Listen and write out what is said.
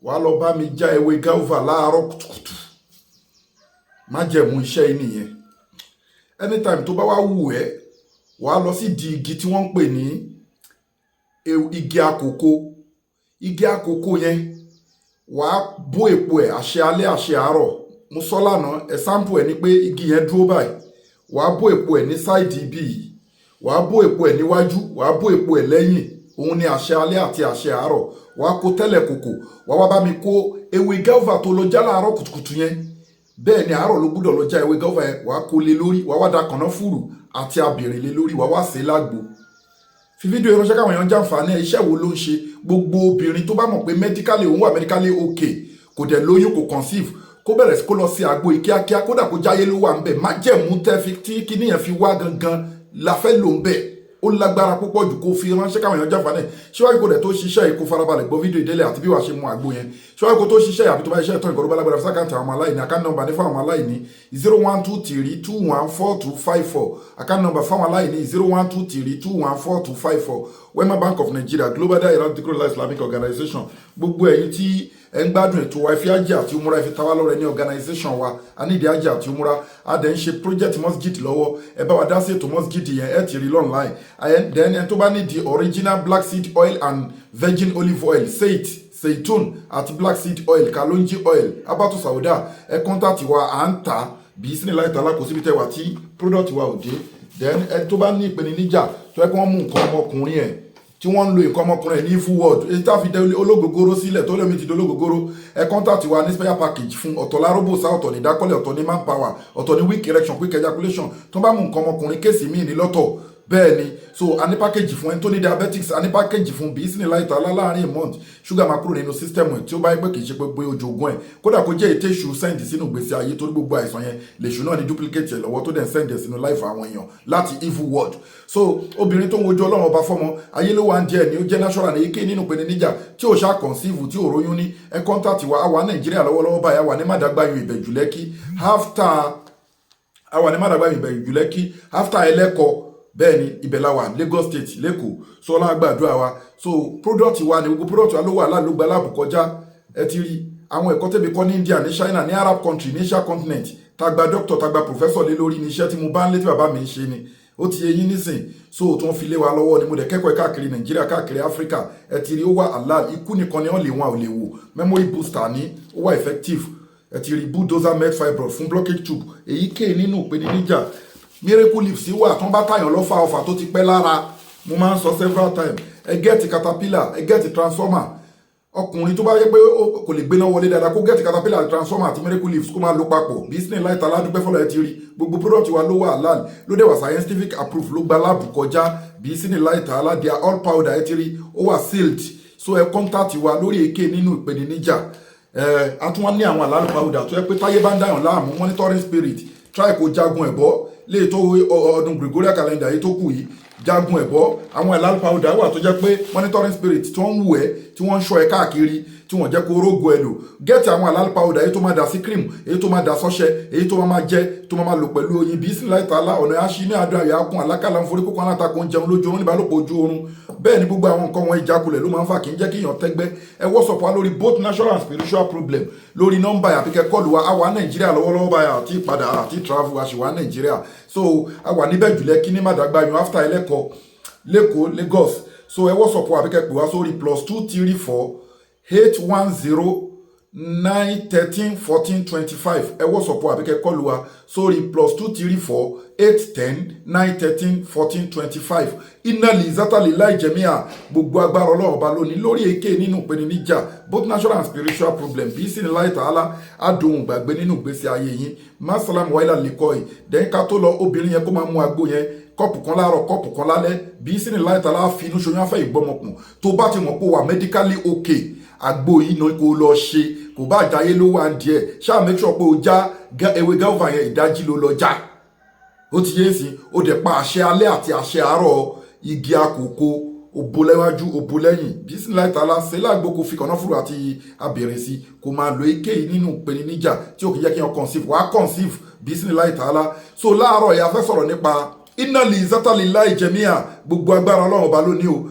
Wàá lọ bá mi já ewé guava láàárọ̀ kùtùkùtù. Májẹ̀mú iṣẹ́ yìí nìyẹn. Anytime tó bá wá wù ẹ́, wàá lọ sí di igi tí wọ́n ń pè ní igi àkókò. Igi àkókò yẹn, wàá bó èpo ẹ̀, àṣẹ alẹ́, àṣẹ àárọ̀. Mo sọ lánàá, example ẹ̀ ni pé igi yẹn dúró báyìí. Wàá bó èpo ẹ̀ ní side ibi yìí, wàá bó èpo ẹ̀ níwájú, wàá bó èpo ẹ̀ lẹ́yìn. Òun ni àṣẹ alẹ́ àti àṣẹ àárọ̀. Wàá kó tẹ́lẹ̀ kòkò, wàá wá bá mi kó ewé guava tó lọ já láàárọ̀ kùtùkùtù yẹn. Bẹ́ẹ̀ ni, àárọ̀ ló gbúdọ̀ lọ já ewé guava yẹn. Wàá kó lé lórí, wàá wá da kànáfùrù àti abèrè lé lórí, wàá wá sè é lágbo. Fi fídíò ìránṣẹ́ káwọn èèyàn jàǹfààní ẹ̀. Iṣẹ́ wo ló ń ṣe? Gbogbo obìnrin tó bá mọ̀ pé medically òun wà medically okay, kò dẹ̀ lóyún, kò conceive, kó bẹ̀rẹ̀ sí kó lọ sí àgbo yìí kíákíá. Kódà kó jáyé ló wà ń bẹ̀, májẹ̀mú tẹ́ fi tí kíní yẹn fi wá gangan la fẹ́ lò ń bẹ̀. Ó lágbára púpọ̀ jù. Kó fi ránṣẹ́ káwọn èèyàn jàǹfààní ẹ̀. Síwájú kó dẹ̀ tó ṣiṣẹ́ yìí, kó farabalẹ̀ gbọ́ fídíò ìdílé àti bí wàá ṣe mu àgbo yẹn. Síwájú kó tó ṣiṣẹ́ yìí, àbí tó bá ṣiṣẹ́ ìtàn ìkọ́ tó bá lágbára, fi s'account àwọn ọmọ aláìní. Account number ní fún àwọn aláìní, 0123214254. Account number fún àwọn aláìní, 0123214254, Wema Bank of Nigeria, Global Dahiratu Dhikrlahi Islamic Organization. Gbogbo ẹ̀yin tí ẹ ń gbádùn ètò wa, ẹ fi ájì àti umura, ẹ fi ta wá lọ́rẹ ní organization wa. A ní ìdí ájì àti umura. A dẹ̀ ń ṣe project masjid lọ́wọ́. Ẹ bá wa dá sí ètò masjid yẹn, ẹ ti rí online. Then ẹni tó bá ní di original black seed oil and virgin olive oil, seit seitun àti black seed oil, kalonji oil, abatu sauda, ẹ contact wa. À ń tà bí sínú láì tàlá, kò síbi tẹ́ wà tí product wa ò dé. Then ẹni tó bá ní ìpèníjà tó yẹ kí wọ́n mú nǹkan ọmọkùnrin ẹ̀, tí wọ́n ń lo nǹkan ọmọkùnrin ẹ̀ ní evil world, èyí tá a fi dé ológogoro sílẹ̀, tó lómi ti di ológogoro, ẹ contact wa ní special package fún. Ọ̀tọ̀ lárúbòsá, ọ̀tọ̀ ní ìdákọ́lẹ̀, ọ̀tọ̀ ní manpower, ọ̀tọ̀ ní weak erection, quick ejaculation. Tó bá mú nǹkan ọmọkùnrin, case míì ní lọ́tọ̀. Bẹ́ẹ̀ ni. So a ní package fún ẹni tó ní diabetics, a ní package fún bí sínú láìta láàrin month, sugar máa kúrò nínú system ẹ̀. Tí ó bá yẹ pé kì í ṣe pé bóyá ojoogun ẹ̀, kódà kó jẹ́ ètè èṣù send sínú ìgbésí ayé, torí gbogbo àìsàn yẹn lèṣù náà ní duplicate ẹ̀ lọ́wọ́ tó dẹ̀ send ẹ̀ sínú life àwọn èèyàn láti evil world. So obìnrin tó ń wojú Ọlọ́run Ọba fọ́mọ, ayé ló wà ń díẹ̀ ní, ó jẹ́ natural ní ike nínú ìpèníjà tí ò ṣáà conceive, tí ò róyún ní, ẹ contact wa. A wà Nàìjíríà lọ́wọ́lọ́wọ́ báyìí. A wà ní Màdàgbáyò, Ìbẹ̀jú Lẹ́kì after, a wà ní Màdàgbáyò, Ìbẹ̀jú Lẹ́kì after Ẹlẹ́kọ̀ọ́. Bẹ́ẹ̀ ni, ibẹ̀ la wà, Lagos State, l'Ékòó. So Ọlọ́run gbàdúrà wa. So product wa ni, gbogbo product wa ló wà lálùgbà lábùkọjá. Ẹ ti rí àwọn ẹ̀kọ́ tẹ̀mí kọ́ ní India, ní China, ní Arab country, ní Asia continent, tagba doctor, tagba professor lé lórí. Ní iṣẹ́ tí mo bá ń lé tí bàbá mi ń ṣe ni, ó ti yé yín nísìn. So tí wọ́n fi lé wa lọ́wọ́ ni mo dẹ̀ kẹ́kọ̀ọ́ káàkiri Nàìjíríà, káàkiri Áfíríkà. Ẹ ti rí, ó wà halal. Ikú nìkan ni wọ́n lè wọn ò lè wò. Memory booster ní, ó wà effective. Ẹ ti rí bulldozer med fibroid fún blockage tube, èyíkéyìí nínú ìpèníjà. Miracle leaves wà tán bá tàyàn lọ́fà, ọfà tó ti pẹ́ lára. Mo máa ń sọ several times, ẹ get caterpillar, ẹ get transformer. Ọkùnrin tó bá yẹ pé kò lè gbéná wọlé dáadáa, kó get caterpillar, transformer àti miracle leaves, kó máa lò papọ̀ bí sinmi láìta aládùúgbẹ́ fọlọ́. Ẹ ti rí gbogbo product wa ló wà halal, ló dẹ̀ wà scientific approved, ló gba lab kọjá bí sinmi láìta alá. They are all powder. Ẹ ti rí, ó wà sealed. So ẹ contact wa lórí èké nínú ìpèníjà. Ẹ a tún wá ní àwọn halal powder tó yẹ pé táyé bá ń dáyàn láàmú, monitoring spirit, try kó jagun ẹ̀bọ́ léè tó ọdún Gregorian calendar yìí tó kù yìí, jagun ẹ̀bọ́. Àwọn halal powder wà tó jẹ́ pé monitoring spirit tí wọ́n ń wù ẹ́, tí wọ́n ń ṣọ́ ẹ káàkiri, tí wọ́n jẹ́ kó rógo ẹ lò, get àwọn halal powder, èyí tó máa dà sí cream, èyí tó máa dà sọ́ṣẹ, èyí tó máa jẹ, tó máa lò pẹ̀lú oyin. Bí sílẹ̀ ìtàlá ọ̀nà àṣì ní àdó àyà kún àlákàlà ń forí kókó alátakò, ń jẹun lójú oorun, níbàálòpọ̀ ojú oorun. Bẹ́ẹ̀ ni, gbogbo àwọn nǹkan wọn, ìjákulẹ̀ ló máa ń fà, kí n jẹ́ kí èèyàn tẹ́gbẹ́. Ẹ WhatsApp wa lórí both natural and spiritual problem lórí nọ́mbà, àbí kẹ́ call wa. A wà Nàìjíríà lọ́wọ́lọ́wọ́ báyìí, àti ìpadà àti travel, a sì wà Nàìjíríà. So a wà níbẹ̀ jùlẹ̀ kí ní Màdàgbáyún after Ẹlẹ́kọ̀ọ́ l'Ékòó, Lagos. So ẹ WhatsApp wa àbí kẹ́ pè wá sórí +234 810 913 1425. Ẹ WhatsApp wa àbí kẹ́ call wa sórí +234 810 913 1425. Iná lè zátàlì láì jẹ̀míà. Gbogbo agbára Ọlọ́run Ọba lónìí lórí èké nínú ìpèníjà, both natural and spiritual problem, bí sí ní láì tààlà àdóhùn gbàgbé nínú ìgbésí ayé yín. Masalam wàhálà lè kọ́ ẹ̀. Dẹ́yìn ká tó lọ, obìnrin yẹn, kó máa mú àgbo yẹn, cup kan láàárọ̀, cup kan lálẹ́. Bí sí ní láì tààlà, fi inú ṣoyún, afẹ́ ìgbọ́mọkùn. Tó bá ti mọ̀ pé wà medically okay, àgbo yìí náà kó lọ ṣe. Kò bá àjáyé ló wà díẹ̀, ṣáà make sure pé o já ewé guava yẹn, ìdájí ló lọ já. Ó ti yé sí. Ó dẹ̀ pa àṣẹ alẹ́ àti àṣẹ àárọ̀ igi àkókò, òbó lẹ́wájú, òbó lẹ́yìn. Bísíláì tààlà ṣẹlẹ̀ àgbo, kò fi kànáfùrù àti abẹ̀rẹ̀ sí, kò máa lo eke yìí nínú ìpèníjà tí ò kì í jẹ́ kí wọ́n conceive, wàá conceive bísíláì tààlà. So láàárọ̀ yìí, a fẹ́ sọ̀rọ̀ nípa iná lè zátàlì láì jẹ̀míà. Gbogbo agbára Ọlọ́run Ọba lónìí o.